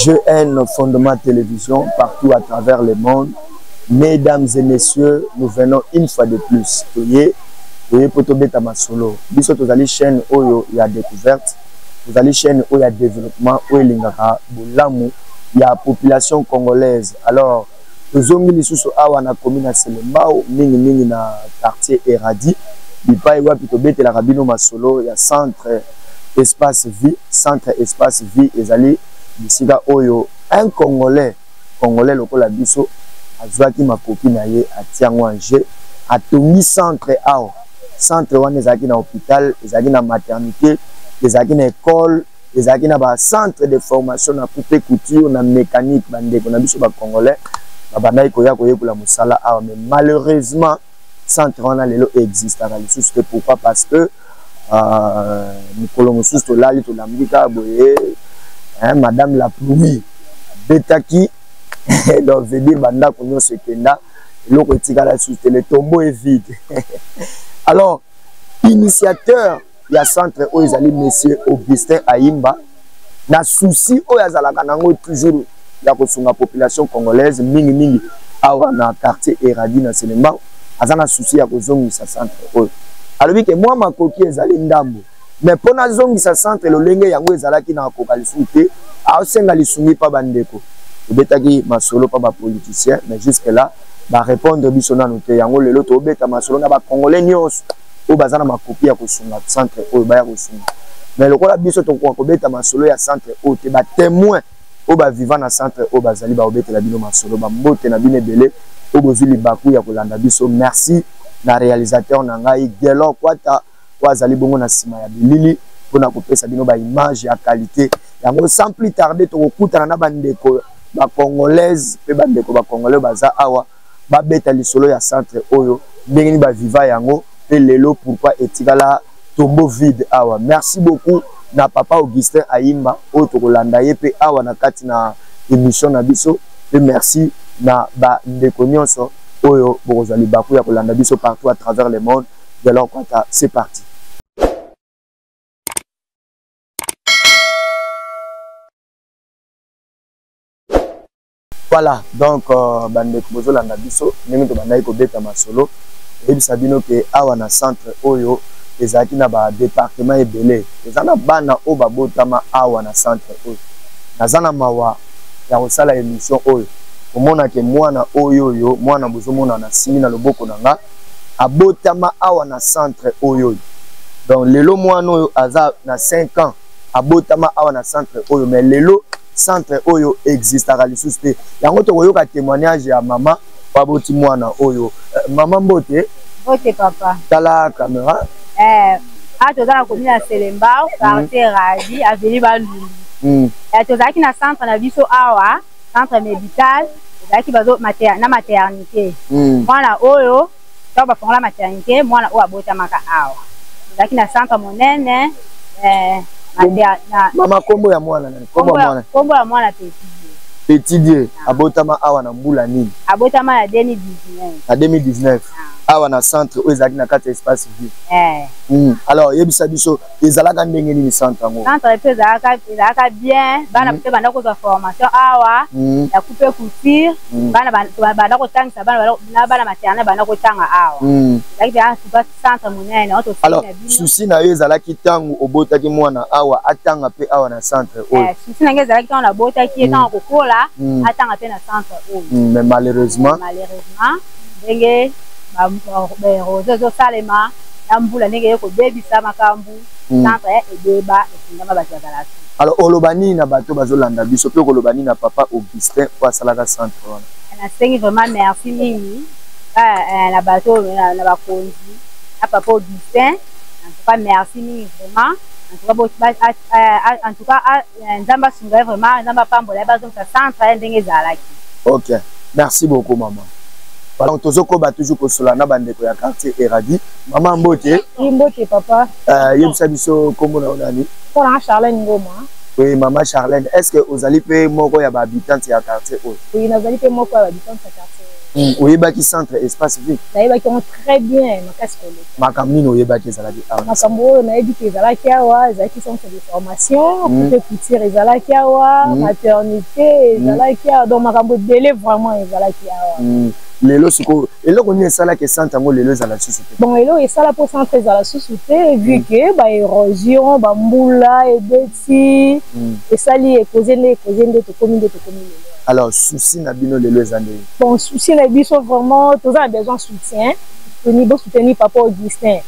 GN Fondement Télévision partout à travers le monde. Mesdames et messieurs, nous venons une fois de plus. Toye, toye po tobeta masolo. Biso tozali chaîne oyo ya découverte, tozali chaîne oyo ya développement oyo elingaka bolamu ya population congolaise. Alors, tozongi lisusu awa na commune ya Selembao, mingi mingi na quartier Eradi, bipai wapi tobetelaka bino masolo ya centre Espace Vie. Centre Espace Vie ezali bisika oyo un Congolais, Congolais lokola biso azwaki makoki na ye atia yango en jeu, atongi centre awa. Centre wana ezalaki na hôpital, ezalaki na maternité, ezalaki na école, ezalaki na ba centre de formation na coupe couture, na mécanique. Bandeko na biso ba Congolais babandaki koya koyekola mosala awa, mais malheureusement centre wana lelo existaka lisusu te. Pourquoi? Parce que mokolo mosusu tolali tolamuki kaka boye, hein, madame la pluie abetaki, donc veut dire bandako nyonso ekenda, eloko etikala lisusu te, le tombeau est vide. Alors initiateur ya centre oyo ezali monsieur Augustin Ayimba, na souci oyo azalaka nango toujours ya kosunga population congolaise mingi mingi awa na quartier Eradi na Selembao, aza na souci ya kozongisa centre oyo. Alobi ke mwa makoki ezali ndambo, mais mpo nazongisa centre lolenge yango ezalaki na koka lisusu te, aosenga lisungi mpa bandeko. Tobetaki masolo mpa bapoliticien, mais jusque là barépondre biso nanu te. Yango lelo tobeta masolo na bacongolais nyonso oyo baza na makoki ya kosunga centre oyo, baya kosunga. Mais lokola biso tokoka kobeta masolo ya centre oyo te, batémoin oyo baviva na centre oyo bazali bakobetela bino masolo. Bambote na bino ebele oyo bozwi libaku ya kolanda biso. Merci na réalisateur na ngai Gelor Kwata oyo azali bongo na nsima ya bilili mpona kopesa bino baimage ya qualité. Yango sans plus tarder tokokutana na bandeko bacongolaise mpe bandeko bacongolais baza awa, babeta lisolo ya centre oyo, ndenge nini baviva yango mpe lelo pourquoi etikala tombeau vide awa. Merci beaucoup na papa Augustin Ayimba oyo tokolanda ye mpe awa na kati na émission na biso, mpe merci na bandeko nyonso oyo bokozwa libaku ya kolanda biso partout à travers le monde. Gelor Kwata, c'est parti. Voilà, donc bandeko bozolanda biso ndenge tobandaki kobeta masolo, oyebisa bino ke awa na centre oyo ezalaki na ba département ebele, eza na bana oyo babotama awa na centre oyo. Naza na mawa ya kosala émission oyo komona ke mwana oyo oyo mwana bozomona na simi na loboko na nga abotama awa na centre oyo oyo. Donc lelo mwana oyo aza na 5 ans, abotama awa na centre oyo, mais lelo centre oyo existaka lisusu te. Yango tokoyoka témoignage ya mama baboti mwana oyo. Mama mbote. Mbote papa. Tala caméra. Awa toza na commune ya Selembao, quartier Radi, avenue Bandundu. Tozalaki na centre na biso awa, centre médical, ezalaki bazo na maternité. Mwana oyo ntango bafongola maternité, mwana oyo abotamaka awa. Ezalaki na centre monene. Mama, kombo ya mwana nani? Kombo ya mwana? Kombo ya mwana Petit Dieu. Petit Dieu abotama awa na mbula nini? Abotama na 2019. Na 2019 awa na centre oyo ezalaki na kati ya Espace Vie. Alors yebisa biso ezalaka ndenge nini centre yango? Centre mpe ezalaka bien, bana mpe banda kozwa formation awa ya coupe couture, bana banda kotangisa bana na bana maternelle banda kotanga awa. Ezalaki mpe centre monene. Alors souci na yo ezalaki ntango obotaki mwana awa atanga mpe awa na centre oyo? Souci na ngai ezalaki ntango nabotaki ye, ntango kokola atanga mpe na centre oyo. Mais malheureusement? Malheureusement, ndenge baérosion ezosalema na mbula, ndenge eye kobebisa makambo, centre ebeba, efungama, bato bazala. Alors oloba nini na bato bazolanda biso, mpe okoloba nini na papa Augustin oyo asalaka centre wana? Nasengi vraiment merci mingi na bato, na bakonzi, na papa Augustin. En tout cas merci mingi vraiment. En tout cas Nzambe asunga ye vraiment, Nzambe apambola ye, bazongisa centre ye ndenge ezalaki. Ok, merci beaucoup mama. Donc tozokoba toujours kosola na bandeko ya quartier Eradi. Mama, mbote. Mbote papa. Yebisa biso nkombo na yo nani? Mpona Charlène Ngoma. Oui, mama Charlène, est ce que ozali mpe moko ya bahabitante ya quartier oyo? Oui, nazali mpe moko ya bahabitante ya quartier. Oyebaki centre Espace Vie? Nayebaki yango très bien, makasi koleka. Makambo nini oyebaki ezalaki awa? Makambo oyo nayebi ke ezalaki awa, ezalaki centre de formation, coupe couture ezalaki awa, maternité ezalaki awa, donc makambo ebele vraiment ezalaki awa. Lelo sikoyo, eloko nini esalaki centre yango lelo ezala lisusu te? Bon, eloko esala mpo centre ezala susu te, vu que baérosion, bambula ebeti, esali ekoze nde ekoze nde tokomi nde tokomi lelo. Alors, souci na bino lelo eza ndenge? Bon, souci na biso vraiment, toza na besoin soutien, soutenir, bosoutenir papa Augustin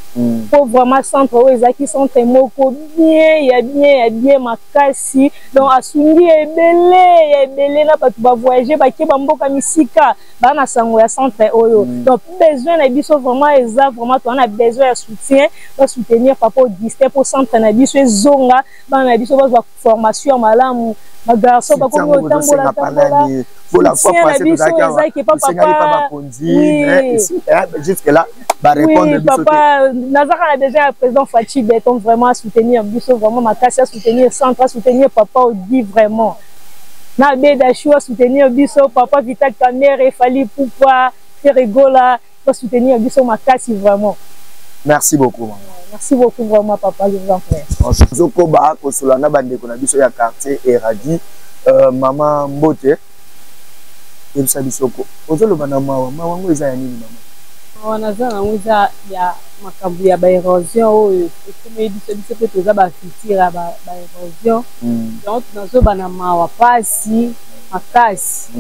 po vraiment centre oyo ezalaki centre moko bien, ya bien, ya bien makasi. Donc asungi ebele ya ebele na bato bavoyage, bake bamboka misika, baa na sango ya centre oyo. Donc besoin na biso vraiment eza vraiment, toza na besoin ya soutien, basoutenir papa Augustin po centre na biso ezonga, bana na biso bazwa formation ya malamu, bagarçon bakomi otambola tambola. Pour la fois passée, biso ezaki pa papa. Oui. Jusque là barépondre. Oui, papa, nazaka na besoin ya président Fatshi Béton vraiment soutenir biso vraiment makasi, à soutenir centre, à soutenir papa Odi vraiment, na Bedashu à soutenir biso, papa Vital Kamerhe, Fally Ipupa, Ferre Gola, soutenir biso makasi vraiment. Merci beaucoup, maman. Merci beaucoup vraiment, papa, je vous en prie. Tozokoba kosola na bandeko na biso ya quartier Eradi. Mama, mbote. Yebisa biso ko ozoloba na mawa, mawa yango eza ya nini, mama? Mawa naza nango eza ya makambo ya baérosion oyo ekomeli biso. Biso mpe toza bafutur ya baérosion. Donc nazoba na mawa, pasi makasi,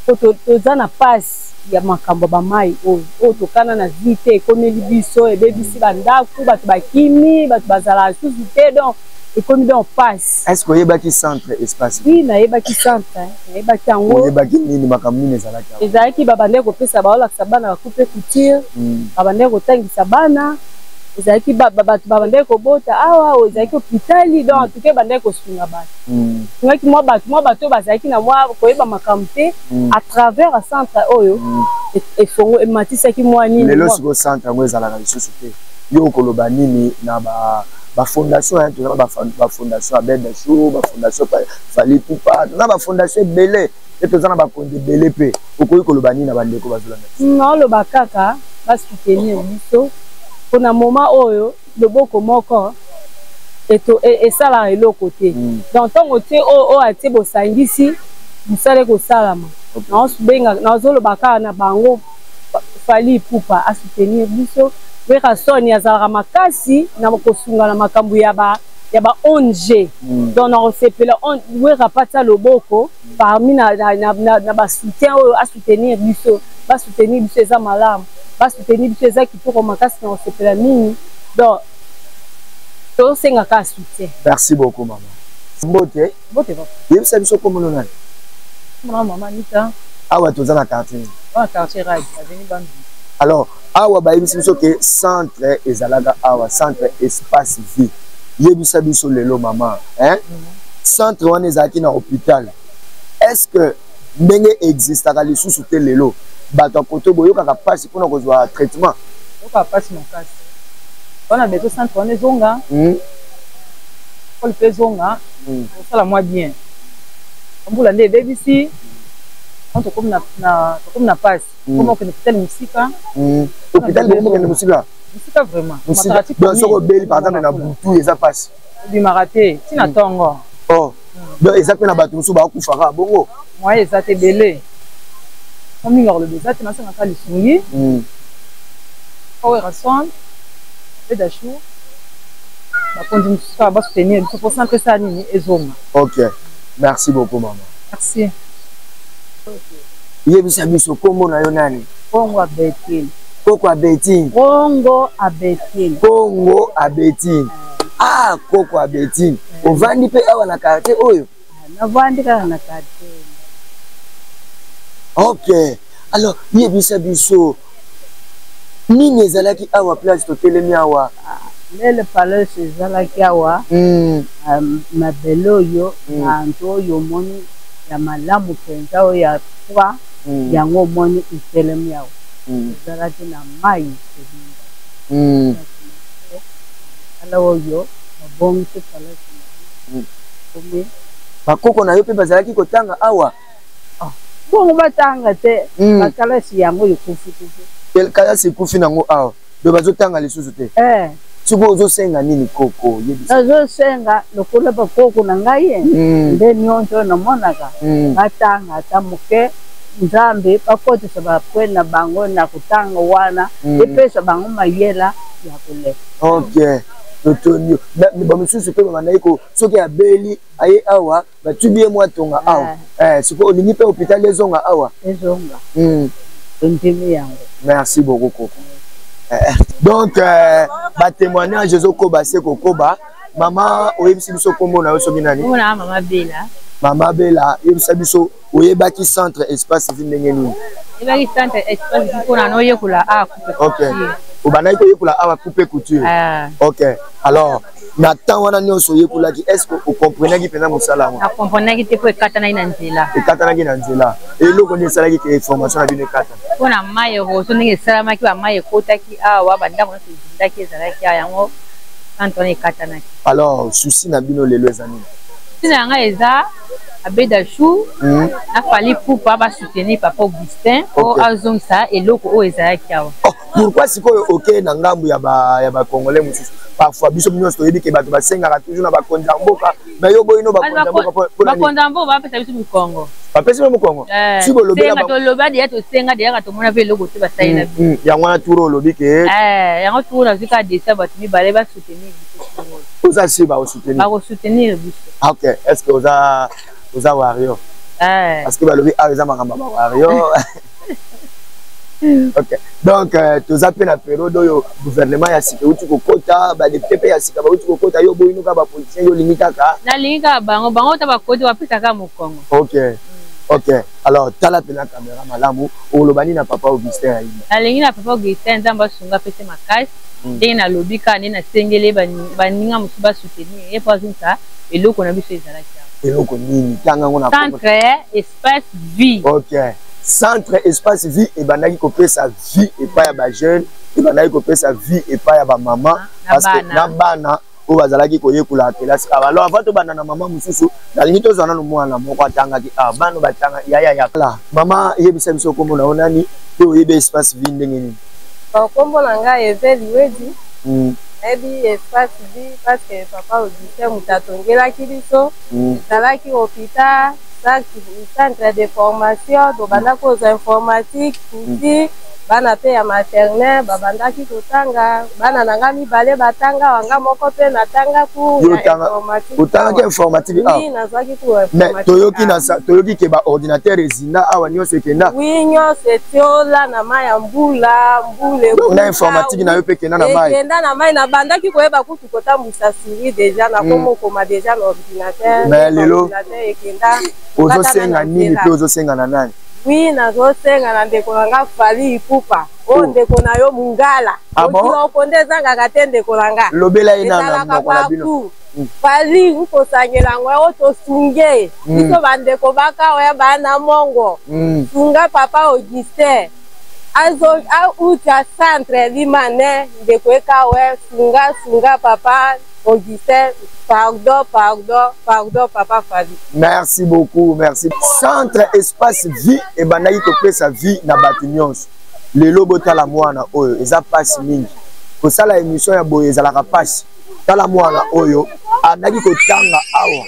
po toza na pasi ya makambo ya bamai oyo, oyo tokana na vie te. Ekomeli biso, ebebisi bandako, bato bakimi, bato bazalaka lisusu te. Donc ekomi donc pasi. Est ce que oyebaki centre Espace? Oui, nayebaki centre, nayebaki yango. Oyebaki nini? Makambo nini ezalaki awa? Ezalaki, babandaki kopesa, baolakisa bana bacoupe couture, babandaki kotangisa bana, ezalaki bato babandaki kobota awa, oyo ezalaki hôpital. Donc en tout cas ebandaki kosunga bato, sungaki mwa bato, mwa bato oyo bazalaki na mwa koyeba makambo te. À travers ya centre oyo, efongo ematisaki mwa nini. Lelo sikoyo centre yango ezalaka lisusu te. Yo okoloba nini na bafondation? Toza na bafondation Abed Achou, bafondation Fally Ipupa, toza na bafondation ebele mpe toza na bakonzi ebele mpe. Okoki koloba nini na bandeko bazolanda? Naoloba kaka basoutenir biso mpona moment oyo. Loboko moko esalaka eloko te. Donc ntango tie oyo, oyo atie, bosangisi, mosala ekosalama. Nazoloba kaka na bango, Fally Ipupa asoutenir biso, Werrason azalaka makasi na kosunga na makambo ya ba ONG. Donc nakosepela Wera patia loboko parmi na basoutien oyo, asoutenir biso, basoutenir biso, eza malamu, basoutenir biso, eza kitoko makasi, na kosepela mingi. Donc tosengaka soutien. Merci beaucoup, mama. Mbote. Mbote, papa. Yebisa biso kombono nani? Mama, mama Anita. Awa toza na quartier? Wana quartier Radi, avenue Bandu. Alors, awa bayebisi biso ke centre ezalaka awa, centre Espace Vie. Yebisa biso lelo, mama, hein? Centre wana ezalaki na hôpital. Est ce que ndenge existaka lisusu te lelo, bato ya koto boyokaka mpasi mpona kozwa traitement? Yokaka mpasi makasi wana. Bezo centre wana ezonga, école mpe ezonga, osala mwa bien. Mbula nde ebebisi, tokomi na pasi, koma okende hôpital mosika. Hôpital bokomokende mosika? Mosika vraiment. Donc soki obeli par exemple na butu, eza mpasi? Obimaka te ntina ntongo. Oh, donc eza mpe na bato mosusu bakufaka bongo? Moyen eza te, ebele mo mingi akoloba eza te. Nasengaka lisungi Werrason, Bedachou, bakonzi mosusu kaka basoutenir biso po centre esala nini, ezonga. Ok, merci beaucoup, mama. Merci. Yebisa biso nkombo na yo nani? Kongo Abetine. Koko Abetine? Kongo Abetine. Kongo Abetine. Ah, koko Abetine, ovandi mpe awa na quartier oyo? Navandi kaka na quartier. Ok, alors yebisa biso nini ezalaki awa, place totelemi awa? Lele palais ezalaki awa. Mabele oyo, bantu oyo omoni ya malamu mpenza, oyo ya poids, yango omoni etelemi awa, ezalaki na mai ebimba. Ala oyo babongisi palais na komi. Bakoko na yo mpe bazalaki kotanga awa? Bongo batanga te, bakalasi yango ekufi-kufi. Kalasi ekufi nango awa, donc bazotanga lisusu te. Sikoyo ozosenga nini, koko? Yebisa. Nazosenga lokola bakoko na ngai nde nyonso namonaka batanga ata moke. Nzambe bakotisa bapwe na bango na kotanga wana, epesa bango mayela ya koleka. Ok, totoni bamisusu mpe babandaki ko soki abeli aye awa, batubi ye mwa tonga awa. Sikoyo olingi mpe hôpital ezonga awa? Ezonga, tondimi yango. Merci beaucoup, koko. Donc batémoignage ezokoba se kokoba. Mama, oyebisi biso nkombo na yo soki nani? Mama Bela. Mama Bela, yebisa biso, oyebaki centre Espace Vie ndenge nini? Oyebaki centre Espace Vie mpona noyekola awa coupe. Ok, obandaki koyekola awa coupe couture. Ok, alors na temps wana nyonso oyekolaki, est ce que ocomprenaki mpenza mosala yango? Nacomprenaki te, mpo ekatanaki na nzela. Ekatanaki na nzela. Eloko nini esalaki ke formation na bino ekatana? Mpona mai érosion, ndenge esalamaki, bamai ekotaki awa, bandako nyonso ezindaki, ezalaki awa, yango centre wana ekatanaki. Alors souci na bino lelo eza nini? Souci na yanga eza Abeda Chou na Fally Ipupa basoutenir papa Augustin po azongisa eloko oyo ezalaki awa. Oh, pourquoi sikoyo okei na ngambu ya bacongolais mosusu? Parfois biso nyonso toyebi ke bato basengaka toujours na bakonzi ya mboka, mais yo boyino bakonzi ya mboka? Bakonzi ya mboka bapesa biso mikongo. Bapesi bino mokongo? Si bolobela, toloba deya, tosenga deya, tomona mpe eloko te basali na biso. Yango wana turo olobi ke Yango turo nazwi kaka desi ya bato mibale basoutenir biso. Oza si bakosoutenir? Bakosoutenir biso. Ok, est ce que oza warrior? Parce que balobi awa eza makambo ya bawarrior. Ok, donc toza mpe na période oyo gouvernement ya sika euti kokota, badéputé mpe ya sika bauti kokota. Yo boyino kaka bapoliticien? Yo olingi kaka? Nalingi kaka bango. Bango ta bakoti, bapesaka mokongo. Ok, alors tala mpena caméra malamu. Oloba nini na papa Augustin Ayimba? Nalingi na papa Augustin, Nzambe asunga, apese makasi. Ndenge nalobi kaka, nde nasengeli baninga mosusu basoutenir ye mpo azongisa eloko na biso ezalaki awa. Eloko nini? Tanga yango na. Centre Espace Vie. Ok, centre Espace Vie ebandaki kopesa vie epai ya bajeune, ebandaki kopesa vie epai ya bamama na bana oyo bazalaki koyekola kelasi awa. Alors avant tobanda na mama mosusu, nalingi tozwa nano mwana moko atangaki awa, bana batanga yaya ya mama. Yebisa biso nkombo na yo nani, mpe oyebi Espace Vie ndenge nini? Nkombo na ngai Eveli Wedi. Nayebi Espace Vie parce que papa Augustin moto atongelaki biso. Ezalaki hôpital, centre de formation, tobanda kozwa informatique, couture. Bana mpe ya maternelle babandaki kotanga. Bana na nga mibale batanga wanga, moko mpe natanga cours ya informatique. Otangaki informatique? Oui, nazwaki cours. Mais toyoki na toyoki ke baordinateur ezinda awa, nyonso ekenda. Oui, nyonso etiola na mai ya mbula, mbula. Na informatique na yo mpe ekenda na mai? Ekenda na mai. Nabandaki koyeba kutu kotambwisa souris déjà, nakoma okoma déjà na ordinateur. Mais lelo ekenda. Ozosenga nini, mpe ozosenga na nani? Oui, nazosenga na ndeko na nga Fally Ipupa oyo, ndeko na yo Mungala. Okiloko nde ezangaka te, ndeko na nga. Lobela ye na monoko na bino. Fally, nkosangela yango oyo tosunge biso bandeko baka oya bana mongo. Sunga papa Augustin azo auta centre limane, ndeko ekawe. Sunga, sunga papa Augustin, pardon, pardon, pardon, papa Fally. Merci beaucoup, merci. Centre Espace Vie ebandaki kopesa vie na bato nyonso. Lelo botala mwana oyo, eza mpasi mingi kosala émission ya boye, ezalaka mpasi. Tala mwana oyo andaki kotanga awa,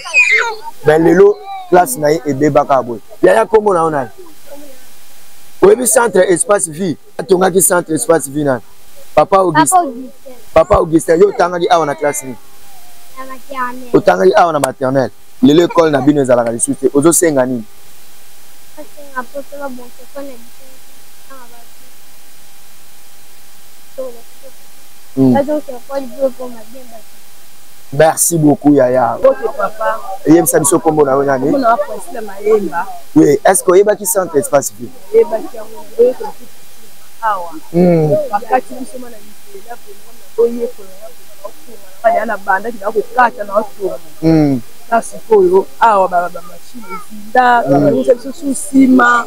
mais lelo classe na ye ebebaka boye. Yaya, nkombo na yo nani? Oyebi centre Espace Vie? Atongaki centre Espace Vie nani? Papa Augustin. Papa Augustin. Yo otangaki awa na classe nini? Otangaki awa na maternelle. Lelo ekole na bino ezalaka lisusu te. Ozosenga nini? Asenga mposo babongisa mpo na biso bazongisa ekole po ekoma bien bato. Merci beaucoup, yaya. Eyebisa biso nkombo na yo nani? Oui, est ce que oyebaki centre Espace Vie? Awa bakati biso mana mikela, oyekola na bandaki na kokata na otonga. Ta sikoyo awa bamachine ezinda, bazongisa biso su nsima,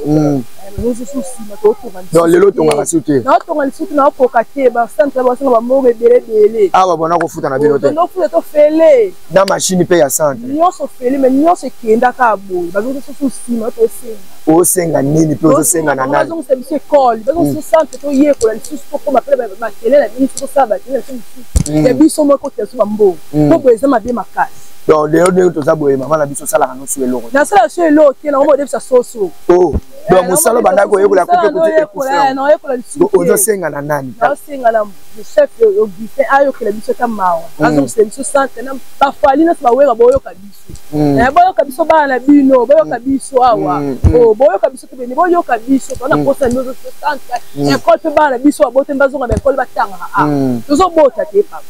bazongisa su nsima, totonga. Donc lelo otongaka su te? Naotonga lisusu, naokoka te. Bacentre basenga bambongo ebele ebele. Awa bona kofuta na bino te? Tofuta tofele. Na machine mpe ya centre? Nyonso fele, mais nyonso ekendaka boye, bazongisa su nsima. Tosenga. Osenga nini mpe ozosenga na nani? Bazongisa biso ekole, bazongisa centre, toyekola lisusu, tokóma mpe matele na biso, tosala batele na biso lisusu ya biso moko, kotia biso bambongo, po boye eza mabe makasi. Donc lelo ndenge toza boye, mama na biso, osalaka nyonso eloko? Nasala so eloko te, nango bodebisa soso. Oh, donc mosala obandaki koyekola kupe kuti ekufi. Ozosenga na nani? Naosenga na chef Augustin ayokela biso ata mawa, azongisela biso centre. Na bafali nyonso baweka, boyoka biso, boyoka biso, bana na bino, boyoka biso awa, boyoka biso te bene, boyoka biso. Tona posa nyonso, centre, ekole mpe bana na biso babotemi bazonga na ekole, batangaka. A tozobota te, papa,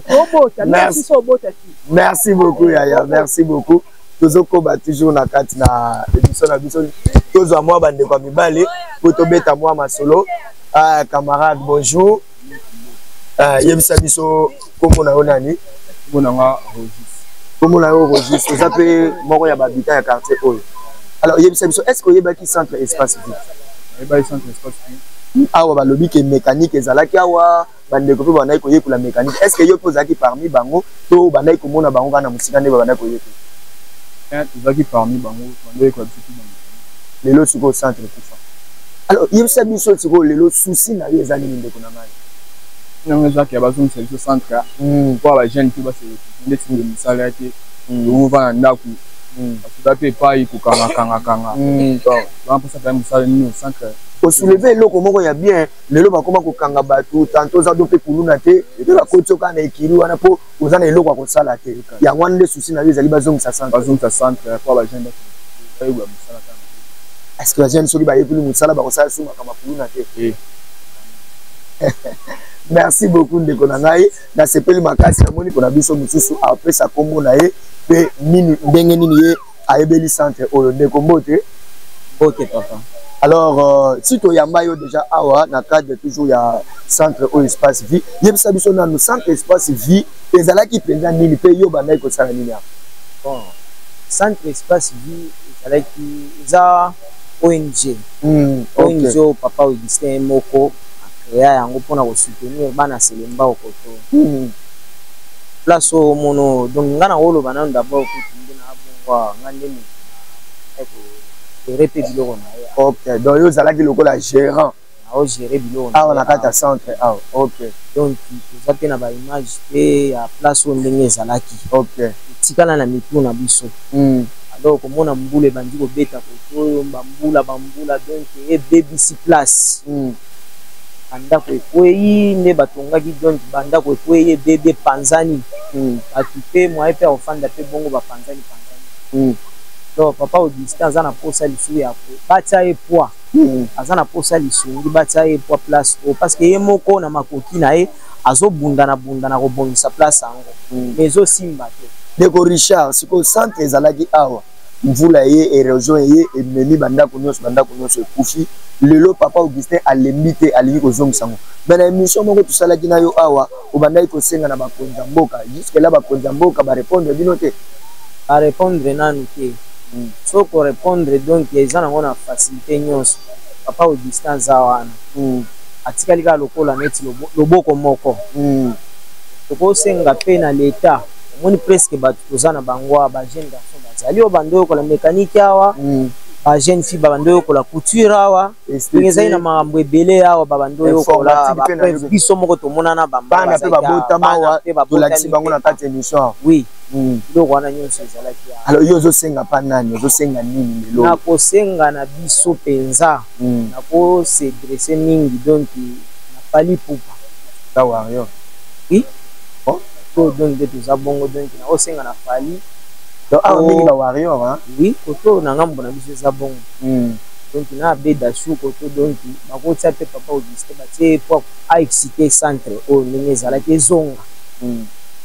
tobota biso, obota te. Merci beaucoup yaya, merci beaucoup. Tozokoba toujours na kati na émission na biso. Tozwa mwa bandeko ya mibale po tobeta mwa masolo. Ah, camarade, bonjour. Ah, yebisa biso nkombo na yo nani? Nkombo na nga Rogis. Nkombo na yo Rogis, oza mpe moko ya bahabitant ya quartier oyo. Alors yebisa biso, est ce que oyebaki centre Espace Vie? Nayebaki centre Espace Vie. Awa balobi ke mécanique ezalaki awa, bandeko mpe bandaki koyekola mécanique. Est ce que yo mpe ozalaki parmi bango to bandaki komona bango kaka na mosika nde babandaki koyekola? Tozalaki parmi bango, bandoyekola biso tu. Lelo sikoyo centre ekufa. Alors yebisa biso sikoyo, lelo souci na yo eza nini, ndeko na ngai? Nango ezaki ya bazongisa biso centre mpo bajeune mpe base ndeti nde mosala ya te, ova na ndako, basoda mpe epai kokangakangakanga, donc mposa mpe mosala nini centre. Osoulever eloko moko ya bien. Lelo bakoma kokanga bato, tanto oza do mpe kuluna te, epe bakoti yo kaka na ekili wana mpo oza na eloko ya kosala te. Yango wana nde souci na yo ezali bazongisa centre? Bazongisa centre mpo bajeune bayekola mosala. Est ce que bajeune soki bayekoli mosala bakosala su makambo ya kuluna te? Merci beaucoup, ndeko na ngai, nasepeli makasi. Namoni mpona biso mosusu apesa nkombo na ye mpe nini, ndenge nini ye ayebeli centre oyo. Ndeko, mbote. Mbote, papa. Alors si toyamba yo déjà awa na cadre toujours ya centre oyo Espace Vie, yebisa biso nanu, centre Espace Vie ezalaki mpenza nini mpe yo bandaki kosala nini awa? Bon, centre Espace Vie ezalaki, eza ONG. ONG oyo papa Augustin moko acréa yango mpona kosoutenir bana Selembao koto place oyo omono. Donc nga na koloba nano d'abord kutu nde na bongo awa, nga nde motu kogérer mpe biloko na ye. Ok, donc yo ozalaki lokola gérant? Naogérer biloko. Awa na kati ya centre awa, ok. Donc toza mpe na baimage mpe ya place oyo ndenge ezalaki. Etikala na mitu na biso. Alors komona mbula ebandi kobeta koto oyo, bambula bambula, donc ebebisi place. Bandako ekwei nde batongaki, donc bandako ekwei, ebebi, epanzani. Bato mpe moye mpe ya kofanda mpe bongo bapanzani panzani. Donc papa Augustin aza na posa lisusu ya batia ye poids. Aza na posa lisungi, batia ye poids place oyo, parce que ye moko na makoki na ye azobunda na bunda na kobongisa place yango, mais ezosimba te. Ndeko Richard, sikoyo centre ezalaki awa, mvula eye, érosion eye, ememi bandako nyonso, bandako nyonso ekufi. Lelo papa Augustin alembi te, alingi kozongisa yango. Mais na émission moko tosalaki na yo awa, obandaki kosenga na bakonzi ya mboka. Jusque là bakonzi ya mboka barépondre bino te? Barépondre nanu te. So korépondre, donc eza nango na facilité nyonso. Papa Augustin aza wana, atikali kaka lokola neti loboko moko. Tokosenga mpe na leta. Omoni, presque bato toza na bango awa, bajeune garçon bazali oyo bando oyokola mécanique awa, bajeune fille babando oyokola couture awa. Donc ezali na makambo ebele awa babando oyokola, biso moko tomonana. Bana mpe babotama awa, tolakisi bango na kati ya émission. Oui, biloko wana nyonso ezalaki. Alors yo ozosenga mpa nani? Ozosenga nini lelo? Nakosenga na biso mpenza, nakos'adresser mingi donc na Fally Ipupa. Ta warrior. Oui, to donc nde toza bongo, donc nakosenga na Fally. Donc awa mingi ba warrior, hein? Oui, koto na ngambo na biso eza bongo. Donc na abeda su koto, donc bakotia mpe papa Augustin, batie po aexciter centre oyo ndenge ezalaki ezonga.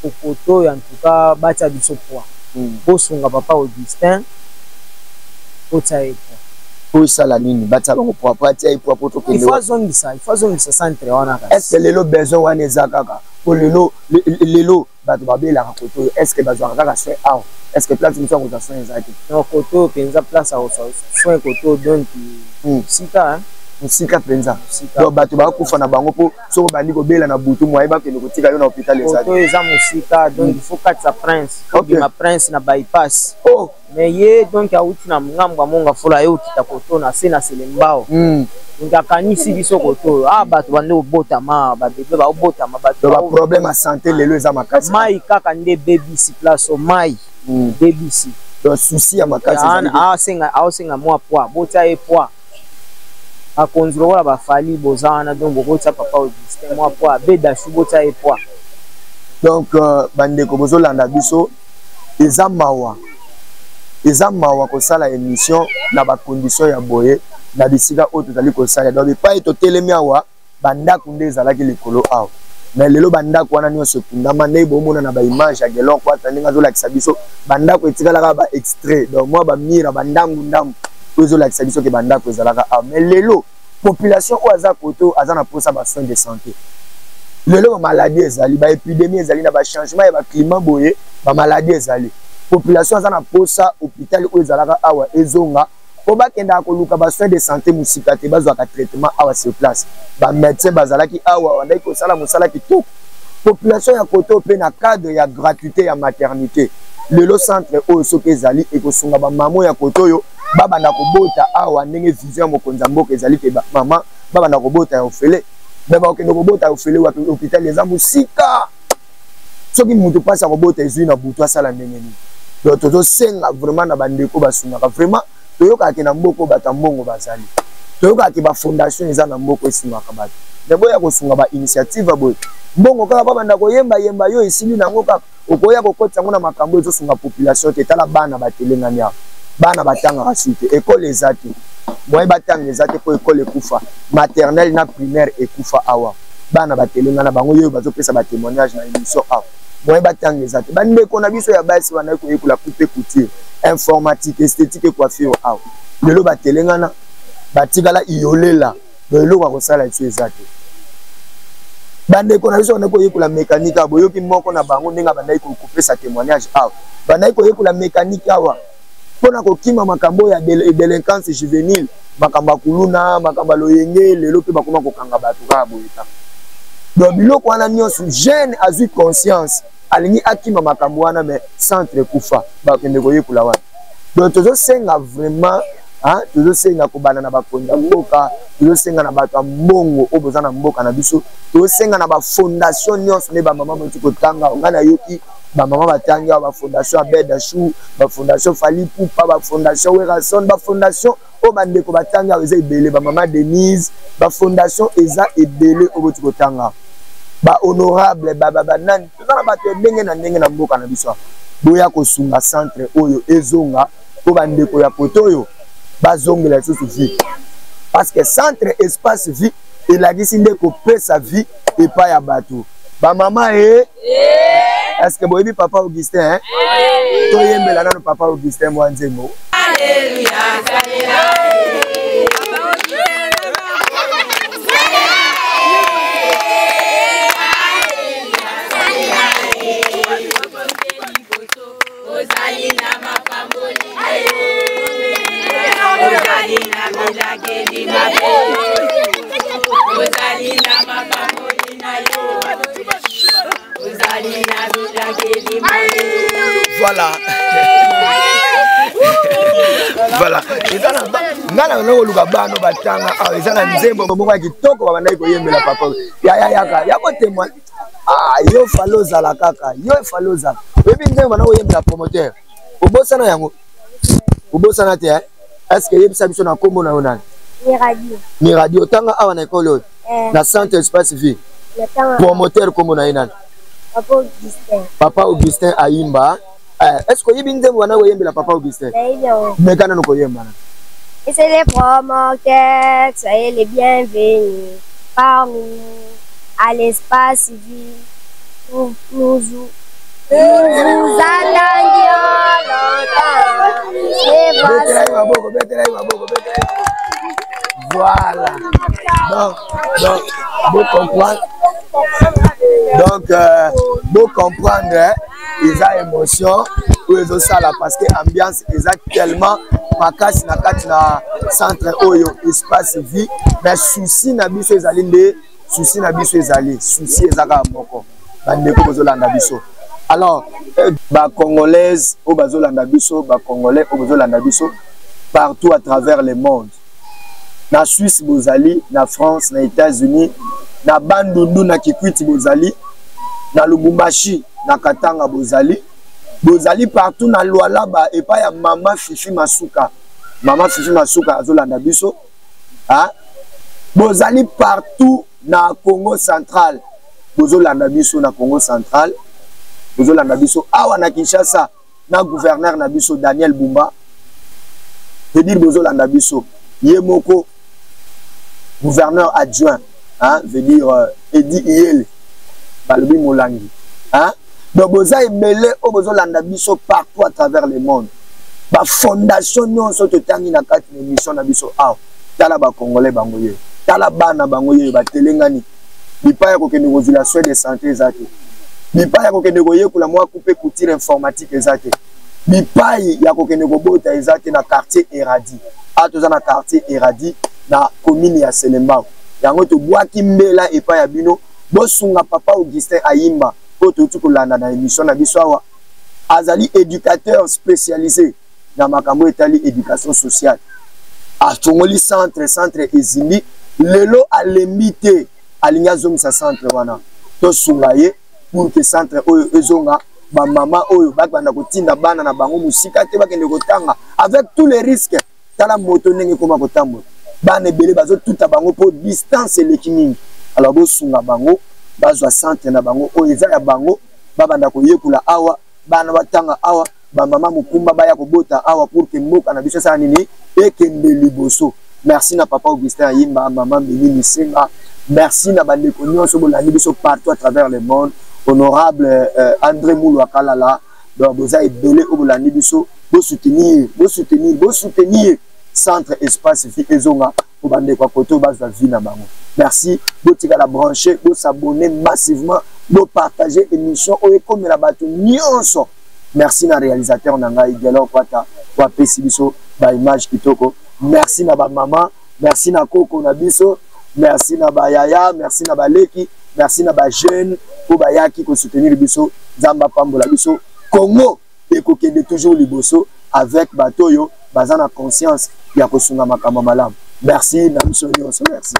Kokoto oyo, en tout cas batia biso poids, bosunga papa Augustin, botia ye poids. Po esala nini batia bango poids, po atia ye poids po tokende? Il faut azongisa, il faut azongisa centre wana. Est ce que lelo besoin wana eza kaka po lelo? Lelo. Bato babelaka kote oyo, est ce que bazwaka kaka soin awa? Est ce que place mosusu ya kozwa soin eza te? Non, kote oyo mpenza place ya kozwa soin kote oyo, donc mosika. Mosika mpenza. Donc bato bakufa na bango mpo soki obandi kobela na butu, moye bakende kotika yo na hôpital eza te. Eza mosika, donc il faut katisa Prince, obima Prince na bypass. Oh. Mais ye donc awuti na ngambo ya Monga Fola, aye okita koto na se na Selembao. Donc akanisi biso koto oyo, ah, bato bande kobotama, babebe baobotama. Bato baproblème ya santé lelo eza makasi. Mai kaka nde ebebisi place o mai ebebisi. Donc souci ya makasi. Aosenga mwa poids, botia ye poids. Bakonzi lokola bafali boza wana, donc bokotia papa Augustin mwa poids, bedashu botia ye poids. Donc bandeko bozolanda biso, eza mawa, eza mawa kosala émission na bacondition ya boye na bisika oyo tozali kosala. Donc epai totelemi awa, bandako nde ezalaki likolo awa, mais lelo bandako wana nyonso ekundama. Ndenge bomona na baimage ya Gelon Kwata, ndenge azolakisa biso, bandako etikalaka ba extrait, donc mwa bamira bandambu ndambu oyo ezolakisa biso ke bandako ezalaka awa. Mais lelo population oyo aza kote oyo aza na mposa basoin de santé. Lelo bamaladi ezali, baépidémie ezali na bachangement ya baclimat boye, bamaladi ezali. Population aza na mposa hôpital oyo ezalaka awa ezonga, mpo bakendaka koluka basoin de santé mosika te, bazwaka traitement awa sur place. Bamédecin bazalaki awa, bandaki kosala mosala kitoko. Population ya kote oyo mpe na cadre ya gratuité ya maternité, lelo centre oyo soki ezali, ekosunga bamamo ya kote oyo babanda kobota awa, ndenge vision ya mokonzi ya mboka ezali ke mama babanda kobota ya ofele. Me bakokende kobota ya ofele wapi? Hôpital eza mosika. Soki moto mpasi ya kobota ezwi na butu, asala ndenge nini? Donc tozosenga vraiment na bandeko basungaka vraiment. Toyokaka ke na mboka oyo bato ya mbongo bazali, toyokaka ke bafondation eza na mboka esungaka bato, me boya kosunga bainitiative ya boye. Mbongo kaka babanda koyembayemba yo, esili nango kaka, okoya kokotisa yango na makambo ezosunga population te. Tala bana batelengani awa, bana batangaka su te, ekole eza te, moye batanga eza te mpo ekole ekufa, maternelle na primaire ekufa awa. Bana batelengana bango yoyo bazopesa batémoignage na émission awa, moye batanga eza te. Bandeko na biso ya basi bandaki koyekola coupe, couture, informatique, esthétique et coiffure awa, lelo batelengana, batikala iyolela, donc eloko ya kosala biso eza te. Bandeko na biso bandaki koyekola mécanique awa, boyoki moko na bango ndenge abandaki kopesa témoignage awa, bandaki koyekola mécanique awa mpona kokima makambo ya délinquance juvénile, makambo ya kuluna, makambo ya loyenge. Lelo mpe bakoma kokanga bato kaka boye kaka. Donc biloko wana nyonso, jeune azwi conscience, alingi akima makambo wana, mais centre ekufa, bakende koyekola wana. Donc tozosenga vraiment, tozosenga kobanda na bakonzi ya mboka, tozosenga na bato ya mbongo oyo boza na mboka na biso, tozosenga na bafondation nyonso nde bamama bauti kotanga. Ngai nayoki bamama batangi awa, bafondation Abed Ashou, bafondation Fally Ipupa, bafondation Werrason, bafondation oyo bandeko batangi awa eza ebele, bamama Denise, bafondation eza ebele oyo boti kotanga, bahonorable, banani, toza na bato ya ndenge na ndenge na mboka na biso. Boya kosunga centre oyo ezonga, mpo bandeko ya kote oyo bazongela lisusu vie, parce que centre Espace Vie elakisi nde kopesa vie epai ya bato. Bamama e, est ce que boyebi papa Augustin, hein? Toyembela nano papa Augustin mwa nzembo. Ozali na mapamboli, ozali na bilakeli mabe, ozali na mapamboli na yo, ozali na bilakeli mabe. Voilà, eza na ngai na banda koluka bano batanga awa. Eza na nzembo moko ya kitoko babandaki koyembela papa yaya yaka ya kotémoigne. Ah, yo fale ozala kaka, yo fale ozala. Oyebi ndenge banda koyembela promoteur? Obosana yango, obosana te? Est ce que yebisa biso na nkombo na yo nani? Miradi. Miradi, otanga awa na ekole oyo? Na centre Espace Vie. Promoteur nkombo na ye nani? Papa Augustin. Papa Augustin Ayimba. Est ce que oyebi nzembo wana koyembela papa Augustin? Meka nano koyemba na. Et c'est les promoteurs, soyez les bienvenus parmi nous à l'Espace Vie. Nous, nous, nous vous attendions longtemps. Et voici. Maboko, betela ye maboko, betela ye. Voilà. Donc, vous comprenez. Donc, Bo comprendre, eza émotion oyo ezosala parce que ambiance eza tellement makasi na kati na centre oyo espace vie. Mais souci na biso ezali nde, souci na biso ezali, souci eza kaka moko, bandeko bozolanda biso. Alors bacongolaise oyo bazolanda biso, bacongolais oyo bozolanda biso partout à travers le monde, na Suisse bozali, na France, na États-Unis, na Bandundu, na Kikwiti bozali, na Lubumbashi, na Katanga bozali, bozali partout na Lualaba epai ya mama Fifi Masuka. Mama Fifi Masuka azolanda biso, hein? Bozali partout na Congo central, bozolanda biso na Congo central, bozolanda biso awa na Kinshasa na gouverneur na biso Daniel Bumba, veut dire bozolanda biso ye moko gouverneur adjoint, hein, veut dire Edi Iyele balobi molangi, hein? Donc boza ebele oyo bozolanda biso partout à travers le monde, bafondation nyonso totangi na kati na émission na biso awa. Tala bacongolais bango ye, tala bana bango ye batelengani, bipai ya kokende kozwila soin de santé eza te, bipai ya kokende koyekola mwa coupe couture informatique eza te, bipai ya kokende kobota eza te na quartier Eradi. Awa toza na quartier Eradi na commune ya Selembao. Yango tobwaki mbela epai ya bino, bosunga papa Augustin Ayimba oyo touti kolanda na émission na biso awa. Azali éducateur spécialisé na makambo etali éducation sociale. Afongoli centre, centre ezindi lelo, alembi te, alingi azongisa centre wana. Tosunga ye pour que centre oyo ezonga, bamama oyo babanda kotinda bana na bango mosika te bakende kotanga avec tous les risques. Tala moto ndenge ekoma kotambola, bana ebele bazotuta bango mpo distance eleki mingi. Alors bosunga bango bazwa centre na bango oyo eza ya bango, babanda koyekola awa, bana batanga awa, bamama mokumba baya kobota awa, pour que mboka na biso esala nini, ekende liboso. Merci na papa Augustin Ayimba, mama Mimi Misenga. Merci na bandeko nyonso bolandi biso partout à travers le monde. Honorable André Moulou Kalala, donc boza ebele oyo bolandi biso, bosoutenir, bosoutenir, bosoutenir centre espace vie ezonga po bandeko ya koto bazwa vie na bango. Merci, botikala branché, bosabonner massivement, bopartager émission oyo ekomela bato nyonso. Merci na réalisateur na ngai Gelor Kwata oyo apesi biso baimage kitoko. Merci na bamama, merci na koko na biso, merci na bayaya, merci na baleki, merci na bajeune oyo bayaki kosoutenir biso. Nzambe apambola biso. Congo ekokende toujours liboso avec bato oyo baza na conscience ya kosunga makambo malamu. Merci na biso nyonso, merci.